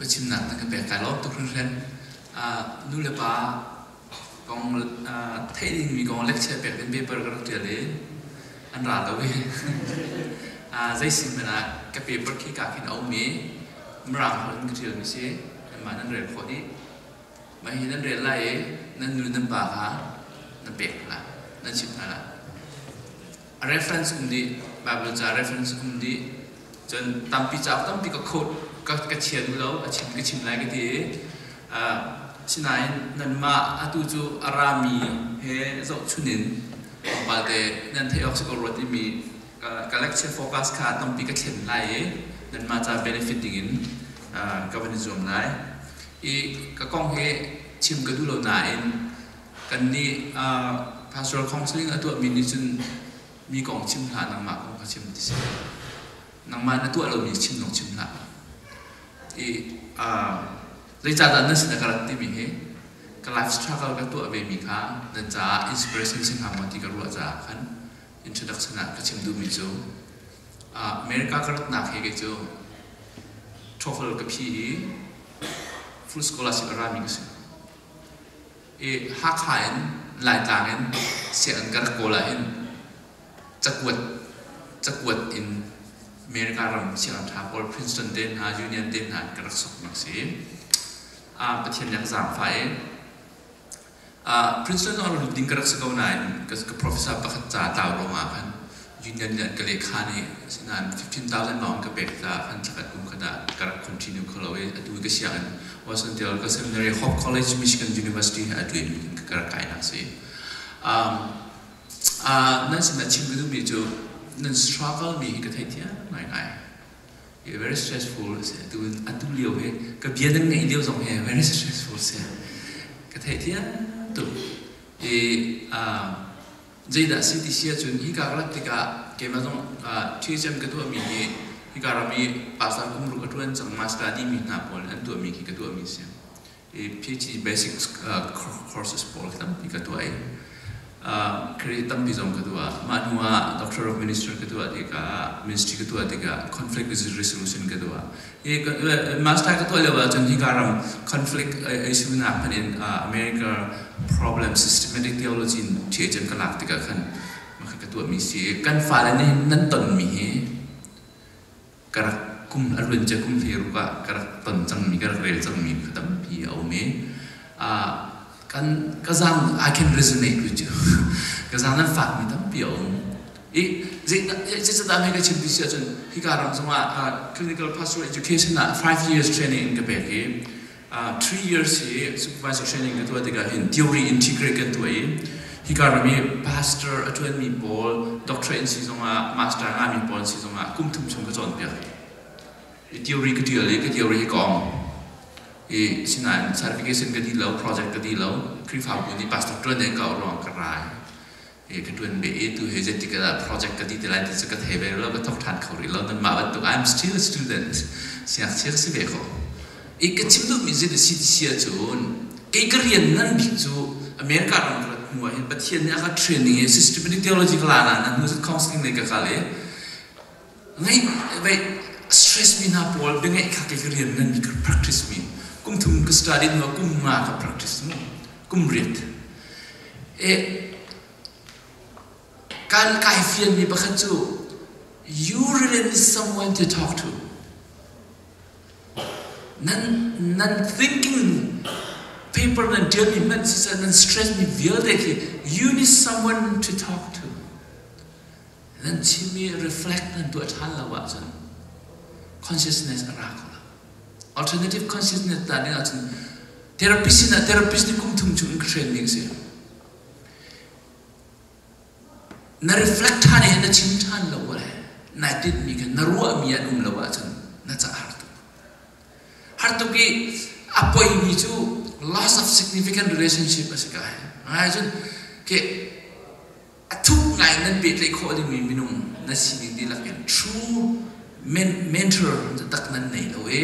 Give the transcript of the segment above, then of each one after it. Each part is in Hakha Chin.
Biachimnak na ka pek kai lawm tuk hringhran. Nu le pa kong theih dingmi kong lecture pek ding paper ka rak ṭial i an ra lo i zei sin hmanh ah ka paper khi ka khin a um i Mirang holh in ka ṭialmi si. Nanmah nan rel khawh dih. Mah hi nan rel lai i nan nu nan pa kha nan pek hna lai, nan chimh hna lai. A reference um dih, Bible ca reference um dih. Cun tampi cauk tampi ka quote ka, ka chia duh lo, a chim ka chim lai ka ti i sinain nanmah atu cu a rami he zohchun in tlawmpal te nan theih awk si ko rua timi ka, ka lecture focus kha tampi ka thlen lai i nanmah ca benefit dingin ka van i zuam lai. I ka kong hi chim ka duh lo nain kannih pastoral counseling a tuahmi nih cun mi kong chim hlah nangmah kong kha chim ti si. Nangmah na tuah lomi chim zong chim hlah. I zeicahdah nan sin ah ka rat timi hi ka life struggle ka tuah vemi kha nan caah inspiration si hnga maw ti ka ruah caah khan introduction ah ka chim duhmi cu America ka ratnak hi kei cu TOEFL ka phi i full scholarship a rami ka si. I Hakha in Laitlang in sianginn ka rak kawl ahhin cakuat cakuat in America ram sianginn ṭha pawl Princeton te hna Union te hna in ka rak sokmi a si. Pathian nih a ka zaangfah i Princeton zong lut ding ka rak si ko nain ka professor pakhat ca tlau ruangah khan union nih an ka lehkhan i asinain 15,000 lawng ka pek caah khan thlakhat kum khat ah ka rak continue kho lo i atu ka sianginn Watson Theological Seminary Hope College Michigan University he atu in ka rak kainak si. Nan sinah chim ka duhmi cu nan struggle mi hi ka theihthiam ngaingai. Very stressful a si. Atu atu lio hi ka bia nan ngaih lio zong hi very stressful si. Ka theihthiam tuk. I zeidah si ti si ahcun hika ka rat tikah keimah zong THM ka tuahmi hi hika ram i pastor kum ruk a ṭuan cang master dihmi hna pawl an tuahmi khi ka tuahmi si. I PhD basic courses pawl tampi ka tuah i credit tampi zong ka tuah. Mah hnu ah Doctor of Ministry ka tuah tikah ministry ka tuah tikah conflict resolution ka tuah. Hi master ka tuah lio ahcun hika ram conflict issue nak hmanh in America problem systematic theology in THM ka lak tikah khan ka tuahmi si. Kan fale nih nan tonmi hi ka rak kum a luan cia kum hleiruk ah ka rak ton cangmi ka rak rel cangmi kha tampi a um i kan ka zaang I can resonate with you ka zaang nan fakmi tampi a um i zeicadah hei ka chim ti si ahcun hika ram zongah clinical pastoral education ah 5 years training in ka pek i 3 years hi supervisor training ka tuah tikah hin theory integrate kan tuah i hika ram i pastor a ṭuanmi pawl doctorate in si zongah master ngami pawl si zongah kum thum chung ka cawnpiak i theory ka ṭial i ka theory hi ka ong i sinain certification ka dih lo, project ka dih lo. Khrihfabu nih pastor ṭuan ding ka ruang ka rai i ka ṭuan ve i tu hi zeitik ah project ka dih ti lai ti cu ka thei ve lo, ka thawk ṭhan kho rih lo. Nanmah bantuk I'm still a student, siangngakchia ka si ve ko. I ka chim duhmi zei si ti si ahcun kei ka rian ngan bik cu America ram ka rat hnu ah hin Pathian nih a ka training i systematic theology ka la na hnu counseling lei ka kal i ngai vai stress mi hna pawl biangeih kha kei ka rian ngan bik ka practice mi kum thum ka study hnu ah kum nga ka practice mu kum riat e kan kai fian mi pakhat cu you really need someone to talk to. Nan nan thinking paper nan ṭialmi hmanh siseh nan stress mi vialte khi you need someone to talk to. Nan chimmi reflect nan tuah ṭhan lo ahcun consciousness a ra kho lo. Alternative consciousness ta ding ahcun therapist sinah therapist nih kum thum chung in ka train ding si. Na reflect ṭhan i na chim ṭhan lo le nai tinhmi kha na ruahmi an um lo ahcun na ca har tuk. Har tuk i a poimi cu loss of significant relationship a si ka ngai cun ke a thuk ngai nan pehtlaih khawh dingmi minung na sining dihlak in true mentor tak nan nei lo i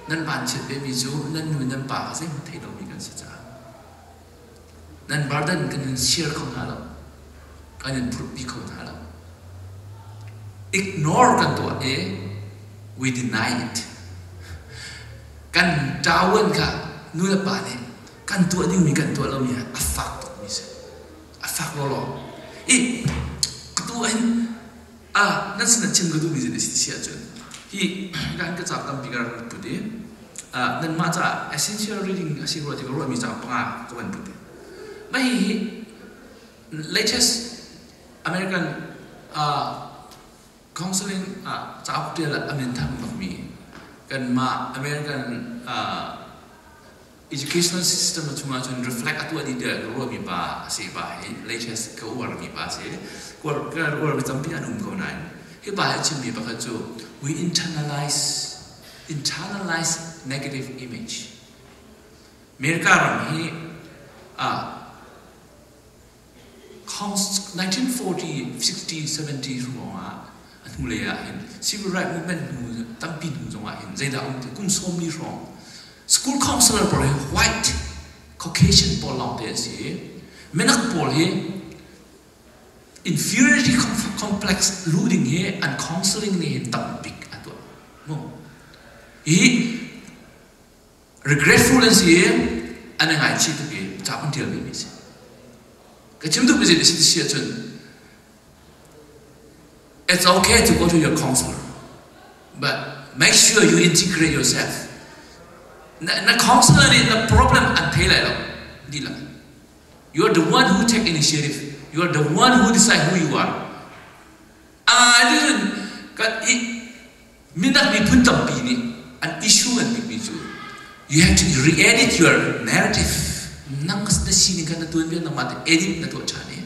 nan vanchiat vemi cu nan nu nan pa kha zeihmanh thei lomi kan si caah nan burden kan in share kho hna lo, kan in phurhpi kho hna lo. Ignore kan tuah i we deny it. Kan ṭawan kha nu le pa nih kan tuah dingmi kan tuah lomi ah a fak tukmi si. A fak lawlaw. I atu hin ah nan sin ah chim ka duhmi zei si ahcun hi kan ka cauk tampi ka rak put i nanmah caah essential reading a si rua ti ka ruahmi cauk panga ka van put i mah hihi latest American counseling ah cauk ṭial ah a minthang bakmi kanmah American educational system chungah cun reflect a tuah dih tiah ka ruahmi pa a si. Pa hi latest ka uarmi pa a si. Ka uarmi tampi an um ko nain hi pa hi a chimmi pakhat cu we internalize negative image. America ram hi 1940, 60, 70 ruangah a hnulei ah hin civil right movement hnu tampi hnu zongah hin zeidah um ti kum 40 hrawng school counselor pawl hi white Caucasian pawl lawng te an si i minak pawl hi inferiority complex luh ding hi an counseling nih hin tam bik a tuah mu. Hi regretful an si i an i ngaichih tuk i ca an ṭial vemi a si. Ka chim duhmi zei si si ahcun it's okay to go to your counselor, but make sure you integrate yourself. Na counselor nih na problem an thei lai lo dihlak. You are the one who take initiative. You are the one who decide who you are. Ah, kan minak miphun tampi nih an issue an bikmi cu you have to re-edit your narrative. Nang na sining kha na tuanbia nangmah te edit na tuah ṭhan i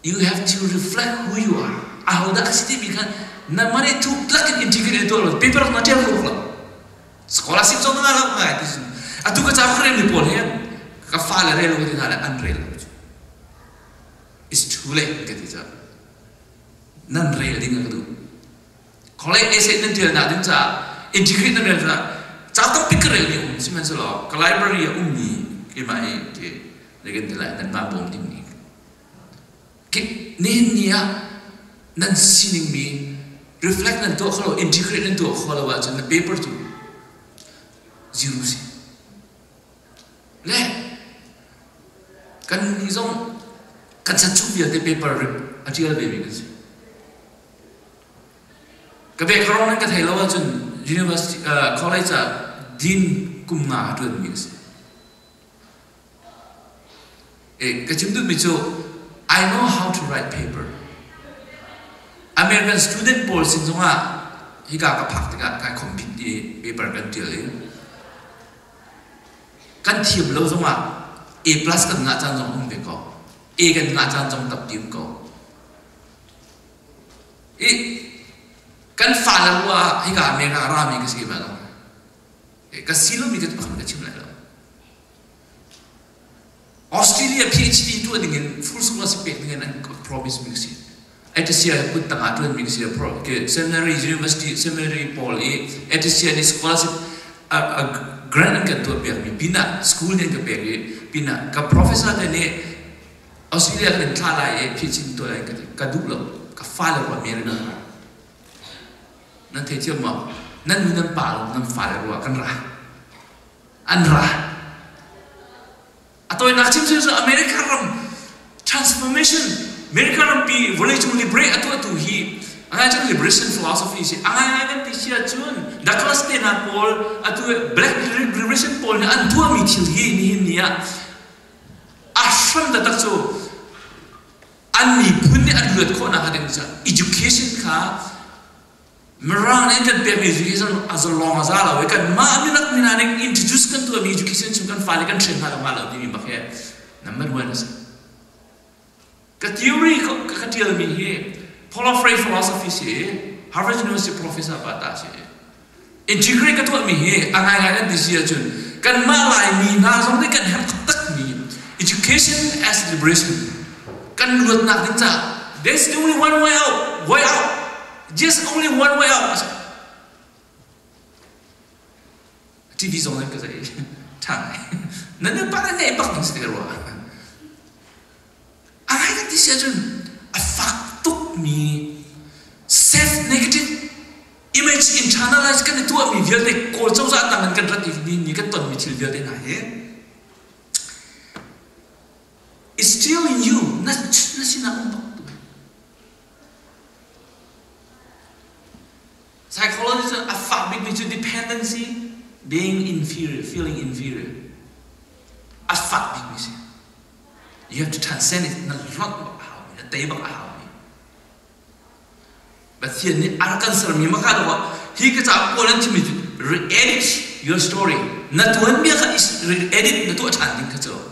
you have to reflect who you are. Ahodah ka si timi kha nangmah nih thuk lakin integrate na tuah lo, paper na ṭial kho lo, scholarship zong na ngah lo ngai ti. Atu ka ca ka rel mi pawl hi ka fale rel lo ti hna le an rel lo. It's too late ka ti ca. Nan rel ding a ka duh. College essay nan ṭialnak ding caah integrate nan rel caah ca tampi ka rel mi um. Sihmanhsehlaw ka library ah ummi keimah hi ti kan ti lai, nanmah bawm ding ni nihin ni ah nan sining mi reflect nan tuah kho lo, integrate nan tuah kho lo ahcun na paper cu zero si le. Kan nih zong kan chan chung vialte paper a ṭial ve mi kan si. Ka background nan ka thei lo ahcun university college ah dean kum nga a ṭuan mi ka si. Ka chim duhmi cu I know how to write paper. American student pawl sin zongah hika ka phak tikah kai compete i paper kan ṭial i kan thiam lo zongah A plus kan ngah caan zong um ve ko. A kan ngah caan zong tampi um ko. I kan fale ruah ah hika America rami ka si ba lo. Ka si lomi ka pakhat ka chim lai lo. Australia PhD tuah ding in full scholarship pek ding in an promise mi ka si. Atisia kut tangah tuan mi ka si. Seminary University Seminary pawl i Atisia nih scholarship a grant an kan tuah piak mi pinah school nih an ka pek i pinah ka professor te nih Australia kan thla lai i PhD tuah lai ka ti. Ka duh lo. Ka fale ruah America nan thei thiam maw? Nan nu nan pa lo nan fale ruah kan ra. An ra. A tawinak chim cu America ram transformation, America rampi vawleicung liberate a tuahtu hi angai cun liberation philosophy si. Angai ngai kan ti si ahcun Douglas te hna pawl, atu Black Liberation pawl nih an tuahmi thil hi nihin ni ah a hram taktak cu an miphun nih an luat khawhnak hnga ding cu education kha Mirang nih an kan pekmi education a zalong a za lo i kanmah minak mina nih introduce kan tuahmi education chung kan fale kan train hna lo hnga lo timi bak hi number one a si. Ka theory ka tialmi hi Paulo Freire philosophy si i Harvard University professor pa ta si. Integrate ka tuahmi hi a ngaingai kan ti si ahcun kanmah Laimi hna zong nih kan herh taktakmi education as liberation, kan luatnak ding caah there's only one way out, way out. Just only one way out. TV zong nan ka zei ṭha ngai. Nan nu pa nan bak ding si rua. A ngai kan ti si ahcun a fak tukmi self negative. Image internalize kan i tuahmi vialte Kawl cozah tang in kan rat i ni kan tonmi thil vialte hna hi it's still in you. Na na sinah um bak tu. Psychology cu a fak bikmi cu dependency, being inferior, feeling inferior. A fak bikmi si. You have to transcend it. Na hlonh bak a haumi, na tei bak a haumi. Pathian nih a rak kan sermi maka dawh ah hi ka cauk pawl an chimmi cu re-edit your story. Na tuanbia kha re-edit na tuah ṭhan ding kha cu.